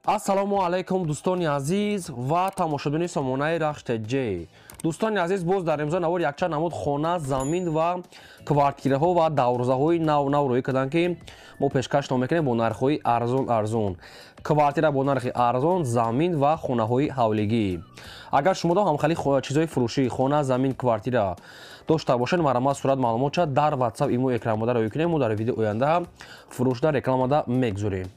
Ассалому алайкум, дӯстони азиз ва тамошобинони сомонаи Рахш ТЖ. Дӯстони азиз, боз дар имзо навор якчанд намуд хона, замин ва квартираҳо ва даврзаҳои нав нав рӯй карданд, ки мо пешкашто мекунем бо нархҳои арзон арзон. Квартира бо нархи арзон, замин ва хонаҳои ҳавлигӣ. Агар шумо ҳам хели чизҳои фурӯшӣ, хона, замин, квартира дошта бошед, марҳамат, сурат, маълумотша дар WhatsApp, имо, экранмода рӯй кунем, мо дар видео оянда фурӯшда рекламада мегузорем.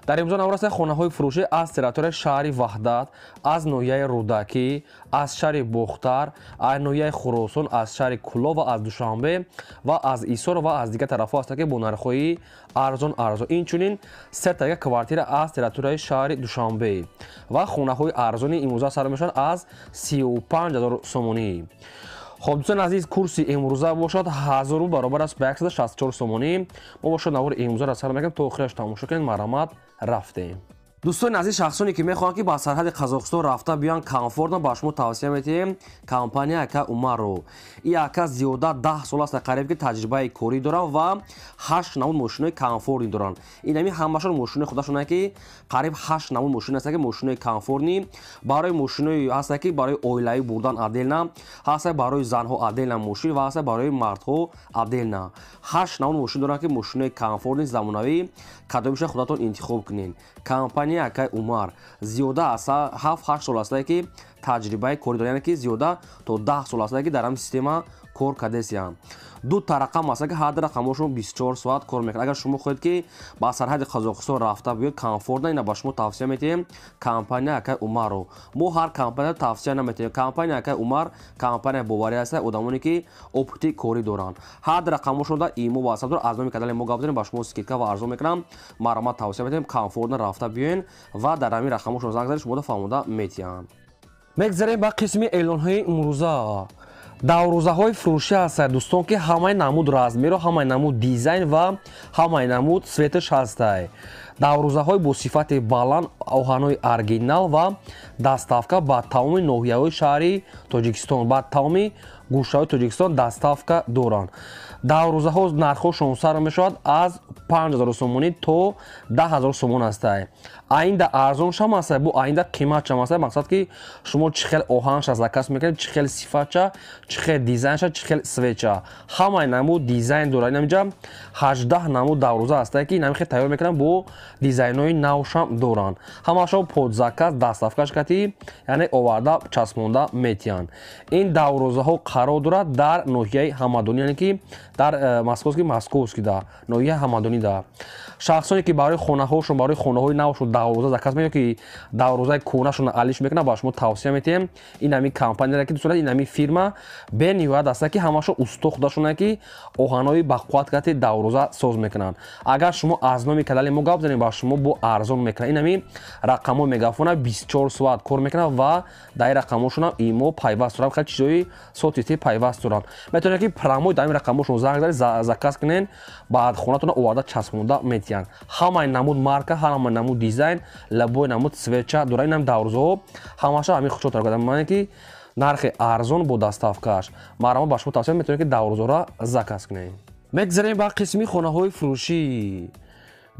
Дар имзо навраста хонаҳои фурӯшӣ аз территорияи шаҳри Ваҳдат, аз ноҳияи Рӯдакӣ, аз шаҳри Бохтар, аз ноҳияи Хуросон, аз шаҳри Кӯлоб ва аз Душанбе ва аз Исор ва аз дигар тарафҳо ҳастанд, ки бо нархҳои арзон арзон. Инчунин сетага квартира аз территорияи шаҳри Душанбе ва хонаҳои арзони имрӯза сар мешаванд аз 35 000 сомонӣ. Хоб, дӯстони азиз, курси имрӯза бошад 1000 рубл баробар аст ба 164 сомонӣ. Мо бошад навори имрӯзаро сар мекунем, то охираш тамошо кунед. Марҳамат, рафтем. Дӯстони азиз, шахсоне ки мехоҳанд, ки ба сарҳади Қазоқистон рафта биёянд комфортно, ба шумо тавсия метиҳем компания ака Умарро. И ака зиёда 10 сол аст қариб, ки таҷрибаи корӣ доранд ва ҳашт намуд мошинои комфортный доранд. Инами ҳамашон мошинои худашон, ки қариб ҳашт намуд мошин аст, ки мошинои комфортный барои мошинои ҳаста, ки барои оилавӣ бурдан отдельно ҳаста, барои занҳо отдельно мошин ва ҳаста барои мардҳо отдельно. Ҳашт намуд мошин доранд, ки мошинои комфортный, замонавӣ. Кадомиша худатон интихоб кунед. Компания акай Умар зиёда аз 7-8 сол астае, ки таҷрибаи корӣ дорад, яъне ки зиёда то 10 сол астае, ки дар ҳамин система кор кардесиям. Ду та рақам аст, ки ҳар ду рақамошон 24 соат кор мекунад. Агар шумо хоҳед, ки ба сарҳади Қазоқистон рафта биёед комфортно, ина ба шумо тавсия метиҳем компания акай Умарро. Мо ҳар компания тавсия наметиҳем. Компания акай Умар компания боварӣ аст, одамоне ки опыти корӣ доранд. Ҳар ду рақамошон да имо ватсап дор. Аз номи канали мо гап занем, ба шумо скидка ва арзон мекунам. Марҳамат, тавсия метиҳем, комфортно рафта биёен ва дар ҳамин рақамошон занг занед, шуморо фаҳмода метиҳанд. Мегзарем ба қисми эълонҳои имрӯза. Даврӯзаҳои фурӯшӣ ҳастанд, дӯстон, ки ҳамаи намуд размеру, ҳамаи намуд дизайн ва ҳамаи намуд цветаш ҳастай. Даврӯзаҳои бо сифати баланд, оҳанҳои оригинал ва доставка ба тамоми ноҳияҳои шаҳри Тоҷикистон, ба тамоми гӯшаҳои Тоҷикистон доставка доранд. Даврӯзаҳо нархҳошон сар мешавад аз 5000 сомонӣ то 10 000 сомон ҳастай. Аинда арзоншам ҳастай, бо аинда қиматшам ҳастай. Мақсад, ки шумо чӣ хел оҳанша заказ мекунед, чӣ хел сифатша, чӣ хел дизайнша, чӣ хел цветша. Ҳамаи намуд дизайн дорад. Инамиҷа 18 намуд даврӯза ҳастай, ки инами хел тайёр мекунанд, бо дизайнҳои навшам доранд. Ҳамашон под заказ, доставкаш кати, яъне оварда часпонда метиҳанд. Ин даврӯзаҳо қарор дорад дар ноҳияи Ҳамадонӣ, яъне ки дар Московский да ноҳияи Ҳамадонӣ да. Шахсоне ки барои хонаҳошон, барои хонаҳои навшон даврӯза заказ мекунанд, ки даврӯзаи кӯҳнашон алиш мекунанд, ба шумо тавсия метиҳем ин ҳамин компанияра, ки дӯстон, ин ҳамин фирма бениҳоят аста, ки ҳамашон усто худашонанд, ки оҳанҳои бақувват кати даврӯза соз мекунанд. Агар шумо аз номи канали мо гап занед, ба шумо бо арзон мекунанд. Ин ҳамин рақамҳо мегафона 24 соат кор мекунанд ва дар ин рақамҳошонам имо пайваст доранд, хеле чизҳои соцсети пайваст доранд. Метавонед, ки прямой дар ҳамин рақамҳошон занг занед, заказ кунед, баъд хонатона оварда часпонда метиҳанд. Ҳамаи намуд марка, ҳамаи намуд дизайн, любой намуд цветча дорад. Инам даврӯзаҳо ҳамаша ҳамин хушо таркада, ки нархи арзон бо доставкааш. Марҳамат, ба шумо тавсия метавонед, ки даврӯзаҳоро заказ кунед. Мегзарем ба қисми хонаҳои фурӯшӣ.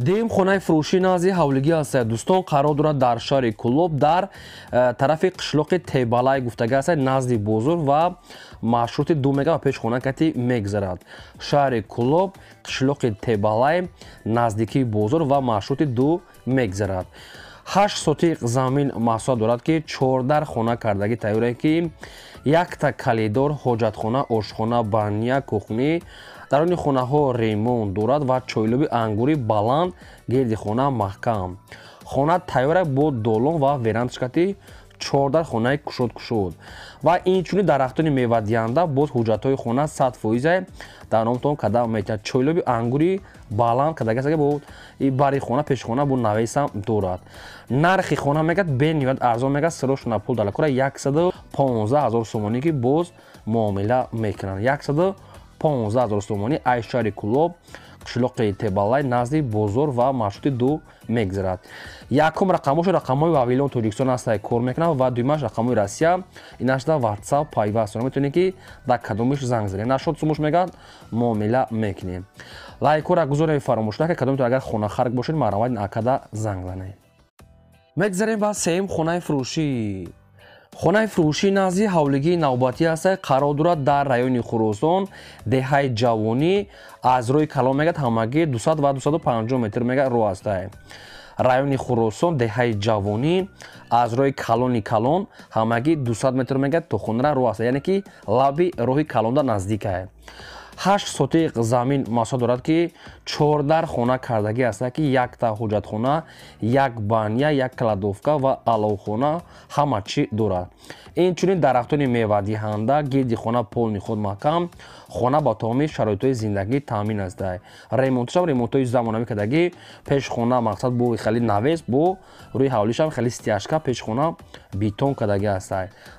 Дуюм хонаи фурӯшӣ назди ҳавлигӣ ҳастад, дӯстон, қарор дорад дар шаҳри Кӯлоб, дар тарафи қишлоқи Тебалай гуфтага ҳастад, назди бозор ва маршрути ду мега ва пеш хона кати мегзарад. Шаҳри Кӯлоб, қишлоқи Тебалай, наздикии бозор ва маршрути ду мегзарад. 8 сотиқ замин масоҳат дорад, ки чордар хона кардагӣ тайёре, ки якта калидор, ҳоҷатхона, ошхона, баня, кухня. Даруни хонаҳо ремонт дорад ва чойлоби ангури баланд, гирди хона маҳкам. Хона тайёра бо долон ва верандашкати, чордар хонаи кушод кушод ва инчунин дарахтони мевадиҳанда. Боз ҳуҷҷатҳои хона 100 фоизе дар номтон када метиҳад. Чойлоби ангури баланд кадагасага бо бари хона, пешхона бо навесам дорад. Нархи хона мегӯяд бениҳоят арзон, мегӯяд сирошона пул далакора 115 000 сомонӣ, ки боз муомила мекунанд. 115 000 сомонӣ, ай шаҳри Кӯлоб, қишлоқи Тебалай, назди бозор ва маршрути ду мегзарад. Якум рақамҳошо рақамҳои Вавилон Тоҷикистон ҳастай, кор мекунад, ва дуюмаш рақамҳои Россия. Инашда Ватсап пайваст, метавонед, ки дар кадомиш занг занед. Нашод сумуш мегӯяд, муомила мекунем. Лайкҳоро гузорем, фаромӯш накунед. Кадомитон агар хонахарг бошед, марҳамат, ин акада занг занед. Мегзарем ба сеюм хонаи фурӯшӣ. Хонаи фурӯшӣ назди ҳавлигии навбатӣ аст, қарор дорад дар райони Хуросон, деҳаи Ҷавонӣ. Аз рӯи калон мегӯяд ҳамагӣ 200 ва 250 метр мегӯяд роҳ аст. Райони Хуросон, деҳаи Ҷавонӣ, аз рӯи калони калон ҳамагӣ 200 метр мегӯяд то хонара роҳ аст, яъне ки лаби роҳи калонда наздик аст. 8 сотиқ замин масоҳат дорад, ки 14 хона кардагӣ аст, ки якта ҳоҷатхона, як баня, як кладовка ва аловхона ҳама чӣ дорад. Инчунин дарахтони мевадиҳанда гирди хона полни худ маҳкам. Хона ба тамоми шароитҳои зиндагӣ таъмин аст. Ремонтшам ремонтҳои замонавӣ кардагӣ. Пешхона мақсад бо хеле навес, бо рӯи ҳавлишам хеле стяжка, пешхона бетон кардагӣ аст.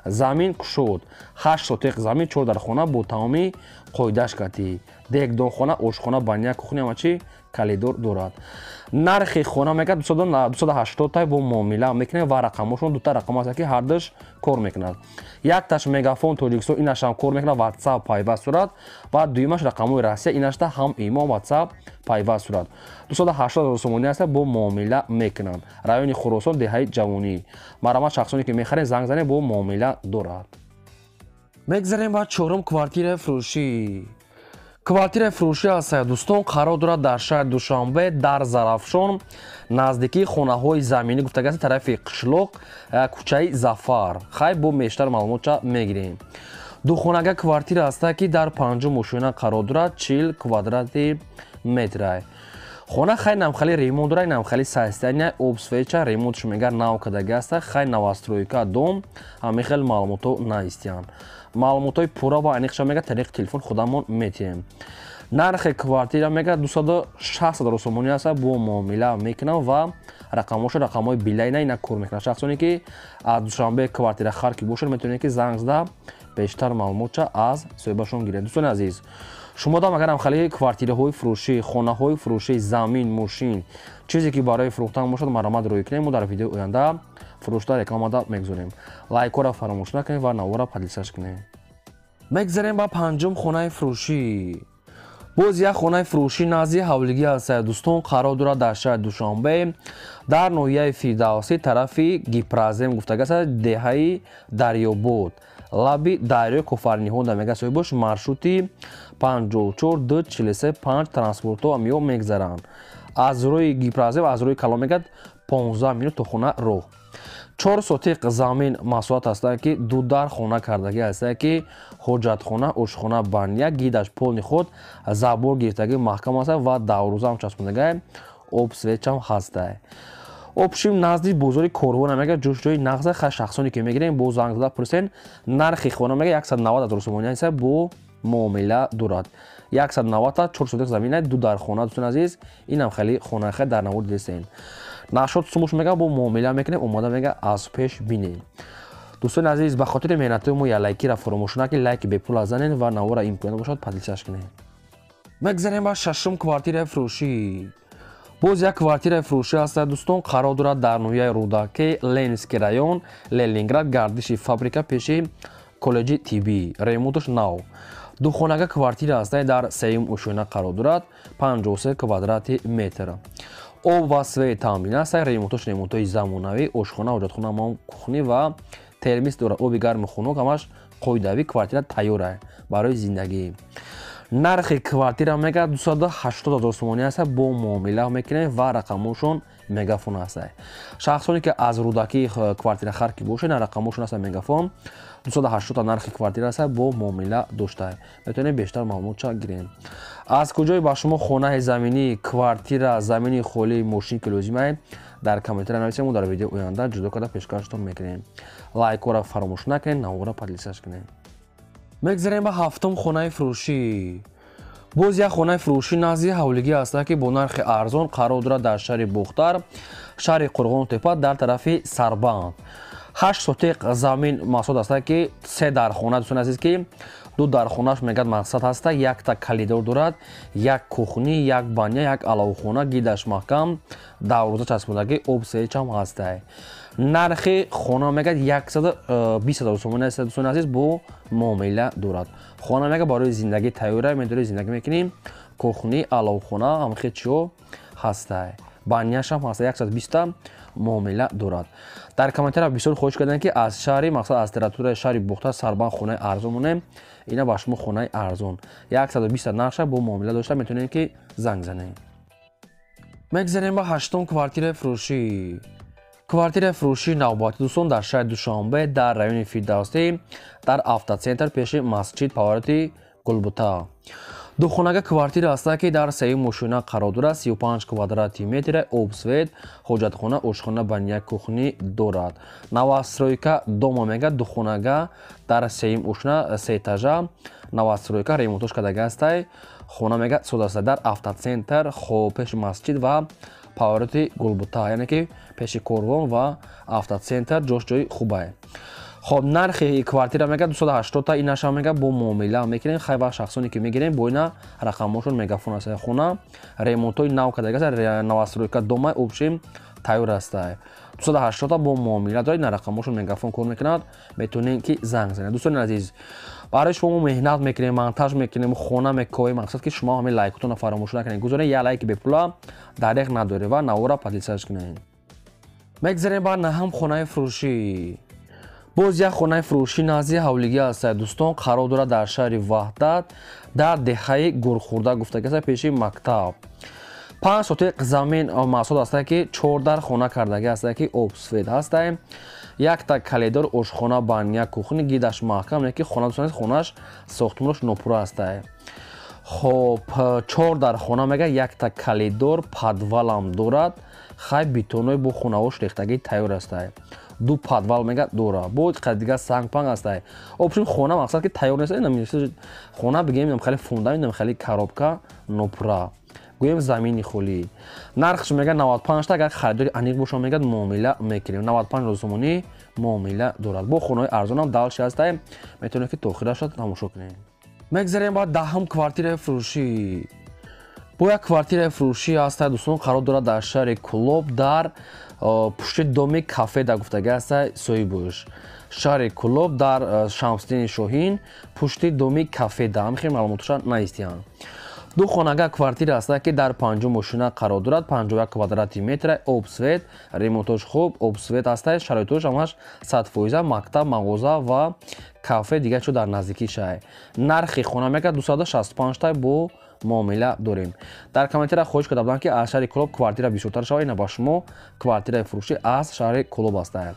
Замин кушод, 8 сотиқ замин, 4 дар хона бо тамоми қоидаш кардӣ. Дегдонхона, ошхона, баня, кухня, ҳама чӣ калидор дорад. Нархи хона мегӯяд 280 тай, бо муомила мекунем ва рақамҳошон дута рақам аст, ки ҳардуш кор мекунад. Якташ Мегафон Тоҷикистон, инашам кор мекунад, WhatsApp пайваст сурат, ва дуюмаш рақамҳои Россия, инашта ҳам имо, WhatsApp пайваст сурат. 280 ҳазор сомонӣ аст, бо муомила мекунанд. Райони Хуросон, деҳаи Ҷавонӣ. Марҳамат, шахсоне ки мехаред, занг занед, бо муомила дорад. Мегзарем ба чорум квартираи фурӯшӣ. Квартираи фурӯшӣ аст, дӯстон, қарор дорад дар шаҳри Душанбе, дар Зарафшон, наздикии хонаҳои заминӣ гуфтагаст, тарафи қишлоқ, кӯчаи Зафар. Хай, бо бештар маълумотча мегирем. Духонага квартира аст, ки дар панҷум ошёна қарор дорад, 40 квадрати метра. Хона хай намхали ремонт дорад, намхали состояние, об, свеча, ремонтш мегар нав кардагӣ аст, хай новостройка дом, ҳамин хел маълумотҳо наистиянд. Маълумотҳои пурра ва аниқша мега тариқи телефон худамон метиҳем. Нархи квартира мега 260 ҳазор сомонӣ аст, бо муомила мекунам ва рақамҳошо рақамҳои билайна ина кор мекунад. Шахсоне ки аз Душанбе квартира хар ки бошад, метавонед ки занг зада бештар маълумотча аз соҳибашон гиред. Дӯстони азиз, шумо дам агарам хали квартираҳои фурӯшӣ, хонаҳои фурӯшӣ, замин, мошин, чизе ки барои фурӯхтан бошад, марҳамат рӯй кунед, мо дар видеои оянда фурӯшда рекламада мегузорем. Лайкҳоро фаромӯш накунед ва навора поделиться кунед. Мегзарем ба панҷум хонаи фурӯшӣ. Боз як хонаи фурӯшӣ назди ҳавлигӣ аст, дӯстон, қарор дорад дар шаҳри Душанбе, дар ноҳияи Фирдавсӣ, тарафи Гипразем гуфтагааст, деҳаи Дарёбод, лаби дарёи Кофарниҳонда мегӯяд соҳибош. Маршрути 54 2 43 5 транспортҳо амиё мегзаранд. Аз рӯи Гипразем, аз рӯи калон мегӯяд 15 минут то хона роҳ. 4 сотиқ замин масоҳат аст, ки ду дар хона кардагӣ аст, ки ҳоҷатхона, ошхона, баня, гидаш полни худ забор гирифтагӣ маҳкам аст ва даврӯзаам часпондагӣ, об, свечам ҳаст. Общим назди бозори Корвон мега, ҷош ҷои нағза. Ха, шахсоне ки мегирем, бо занг зада пурсен. Нархи хона мега 190 ҳазор сомонӣ аст, бо муомила дорад. 190 4 сотиқ замин, ду дар хона. Дӯстони азиз, инам хеле хона хе дар навор дидесен. Нашод сумуш мега бо муомила мекунем, омода мега аз пеш бинем. Дӯстони азиз, ба хотири меҳнатҳои мо я лайкира фаромӯш накунед, лайки бепул занен ва навора имконият бошад поделиться кунед. Мегзарем ба шашум квартираи фурӯшӣ. Боз як квартираи фурӯшӣ аст, дӯстон, қарор дорад дар ноҳияи Рӯдакӣ, Ленинский район, Ленинград, гардиши фабрика, пеши коллеҷи тиббӣ, ремонташ нав. Духонага квартира аст, дар сеюм ошёна қарор дорад, 53 квадрати метр. Об ва свет таъмин аст, ремонтош ремонтҳои замонавӣ, ошхона, ҳоҷатхона, ҳамом, кухни ва термис дорад, оби гарми хунук, ҳамаш қоидавӣ. Квартира тайёр аст барои зиндагӣ. Нархи квартира мега 280 ҳазор сомонӣ аст, бо муомила мекунем ва рақамҳошон Мегафон аст. Шахсоне ки аз Рӯдакӣ квартира хар ки бошед, рақамҳошон аст Мегафон. 280 нархи квартира аст, бо муомила дошта метавонед бештар маълумотча гирем. Аз куҷое ба шумо хонаи заминӣ, квартира, замини холӣ, мошин ки лозимае, дар комментария нависед, мо дар видеои оянда ҷудо карда пешкаштон мекунем. Лайкҳоро фаромӯш накунед, навора поделиться кунед. Мегзарем ба ҳафтум хонаи фурӯшӣ. Боз як хонаи фурӯшӣ назди ҳавлигӣ аст, ки бо нархи арзон қарор дорад дар шаҳри Бохтар, шаҳри Қурғонтепа, дар тарафи Сарбанд. 8 сотиқ замин масоҳат аст, ки се дар хона, дӯстони азиз, ки ду дар хонаш мегӯяд мақсад ҳаста, якта калидор дорад, як кухни, як баня, як аловхона, гидаш маҳкам, даврӯза часпондагӣ, об, свечам ҳаста. Нархи хона мегӯяд 120 ҳазор сомонӣ аст, дӯстони азиз, бо муомила дорад. Хона мегӯяд барои зиндагӣ тайёра, медорӣ зиндагӣ мекунӣ, кухни, аловхона, ҳамхел чиҳо ҳаста, баняшам ҳаста. 120 муомила дорад. Дар комментария бисёр хоҳиш кардем, ки аз шаҳри, мақсад, аз территорияи шаҳри Бохтар Сарбанд хонаи арзон монем. Ина ба шумо хонаи арзон 120 нархша бо муомила дошта, метавонем, ки занг занем. Мегзарем ба ҳаштум квартираи фурӯшӣ. Квартираи фурӯшии навбатӣ, дӯстон, дар шаҳри Душанбе, дар райони Фирдавсӣ, дар автоцентр, пеши масҷид, повороти Гулбута. Духонага квартира аста, ки дар сеюм мошина қарор дорад, 35 квадрати метра, об, свет, ҳоҷатхона, ошхона, баня, кухня дорад. Новостройка дома мега, духонага дар сеюм ошна, се этажа, новостройка, ремонтош кардага астай. Хона мега содаста дар автоцентр, хо пеши масҷид ва повороти Гулбута, яъне ки пеши корвон ва автоцентр, ҷош ҷои хубае. Хоб, нархи квартира мега 280 та, инаша мега бо муомила мекунем. Хай, ва шахсоне ки мегирем, бо ина рақамҳошон мегафон аст. Хона ремонтҳои нав кардага, новостройка дома, общем, тайёр астай. 280 та бо муомила дорад, ина рақамҳошон мегафон кор мекунад, метавонем, ки занг занед. Дӯстони азиз, барои шумо мо меҳнат мекунем, монтаж мекунем, хона мекоем. Мақсад, ки шумо ҳамин лайкотонро фаромӯш накунед, гузоред як лайки бепула, дареғ надоред ва навора подписаться кунед. Мегзарем ба наҳам хонаи фурӯшӣ. Боз як хонаи фурӯшӣ назди ҳавлигӣ аст, дӯстон, қарор дорад дар шаҳри Ваҳдат, дар деҳаи Гурхурда гуфтагиаст, пеши мактаб. 5 сотиқ замин маҳсул аста, ки чордар хона кардагӣ аста, ки об, свет ҳастай, якта коридор, ошхона, баня, кухня, гидаш маҳкам, ки хона, дӯстон, хонаш сохтмонаш нопура ҳастай. Хоб, чор дар хона мега, якта коридор, подвалам дорад. Хай, бетонои бо хонаҳош рехтагӣ тайёр ҳастай. Ду подвал мега дора, бо дига сангпанг ҳастай. Общем, хона, мақсад, ки тайёр нест. Хона бигем, хеле фундамент, хеле коробка, нопура, гӯем, замини холӣ. Нархш мега 95 та, агар харидори аниқ боша, мега, муомила мекунем. 95 сомонӣ муомила дорад. Бо хонаҳои арзонам дальше ҳастай, метавонед, ки то охираша тамошо кунед. Мегзарем ба даҳум квартираи фурӯшӣ. Бо як квартираи фурӯшӣ ҳастай, дӯстон, қарор дорад дар шаҳри Кулоб, дар пушти доми кафе да гуфтагӣ ҳастай соҳибуш. Шаҳри Кулоб, дар Шамсиддини Шоҳин, пушти доми кафе да, ҳамин хел маълумотоша наистиянд. Ду хонага квартира аста, ки дар панҷум мошина қарор дорад, 51 квадрати метра, об, свет, ремонтош хуб, об, свет ҳастай, шароитош ҳамаш 100%, мактаб, мағоза ва кафе, дигар чо дар наздикии шаҳр. Нархи хона мега 265 та, бо муомила дорем. Дар комментария хоҳиш карда будам, ки аз шаҳри Кулоб квартира бисёртар шавад. Ина ба шумо квартираи фурӯшӣ аз шаҳри Кулоб астае.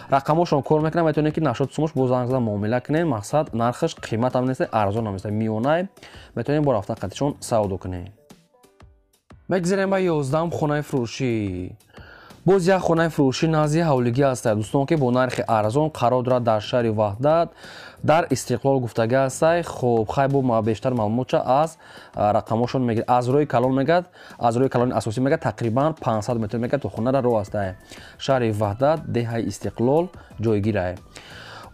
Рақамҳошон кор мекунам, метавонед, ки 80 сумош бо занг зада муомила кунед. Мақсад, нархаш қиматам нест, арзонам нест, миёнай, метавонед бо рафта қатишон савдо кунед. Мегзарем ба 11-ум хонаи фурӯшӣ. Боз як хонаи фурӯшӣ назди ҳавлигӣ ҳастай, дӯстон, ки бо нархи арзон қарор дорад дар шаҳри Ваҳдат, дар Истиқлол гуфтагӣ ҳастай. Хоб, хай, бо бештар маълумотча аз рақамҳошон мегирад. Аз роҳи калон мегад, аз роҳи калони асосӣ мегад, тақрибан 500 метр мегад то хонара роҳ ҳастай. Шаҳри Ваҳдат, деҳаи Истиқлол ҷойгирай.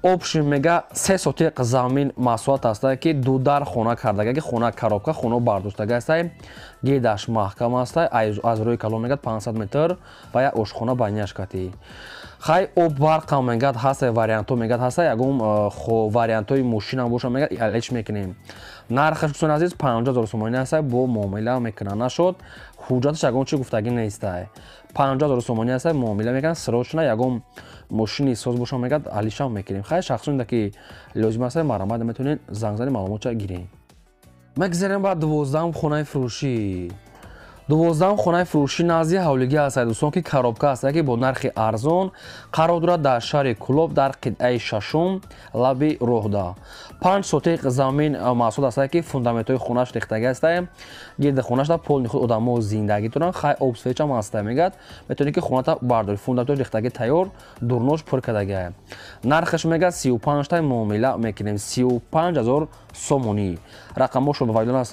Общем, мега, 3 сотиқ замин масоҳат ҳастай, ки дудар хона кардага, ки хона коробка, хона бардоштага ҳастай, гедаш маҳкам ҳастай. Аз рӯи калон мегад 500 метр ва як ошхона баняш катӣ. Хай, об, барқам мегад ҳастай, вариантҳо мегад ҳастай, ягон вариантҳои мошинам боша, мегад, алиш мекунем. Нархаш, дӯстони азиз, 50 000 сомонӣ ҳастай, бо муомила мекунад. Нашуд, ҳуҷҷаташ ягон чи гуфтагӣ нестай. 50 000 сомонӣ ҳастай, муомила мекунад срочно. Ягон мошини соз боша, мегад, алишам мекунем. Хай, шахсоне ки лозим ҳастай, марҳамат, метавонед занг зани, маълумотча гирем. Мегзарем ба 12-ум хонаи фурӯшӣ. 12-ум хонаи фурӯшӣ назди ҳавлигӣ ҳастад, дӯстон, ки коробка ҳастад, ки бо нархи арзон қарор дорад дар шаҳри Кулоб, дар қитъаи шашум, лаби роҳда. 5 сотиқ замин маҳсул ҳастад, ки фундаментҳои хонаш рехтагӣ ҳастад, гирди хонашда полный худ одамо зиндагӣ доранд. Хай, об, свечам ҳастад, мегӯяд, метавонед, ки хоната бардорӣ. Фундаментҳои рехтагӣ тайёр, дурнош пур кардагиа. Нархаш мегӯяд 35 та, муомила мекунем, 35 000 сомонӣ. Рақамҳошо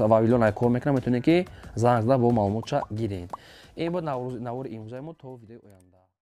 вавилон кор мекунам, метавонед, ки занг зада бо маълумотча гиред. Ин буд навори имрӯзаи мо. То видеои оянда.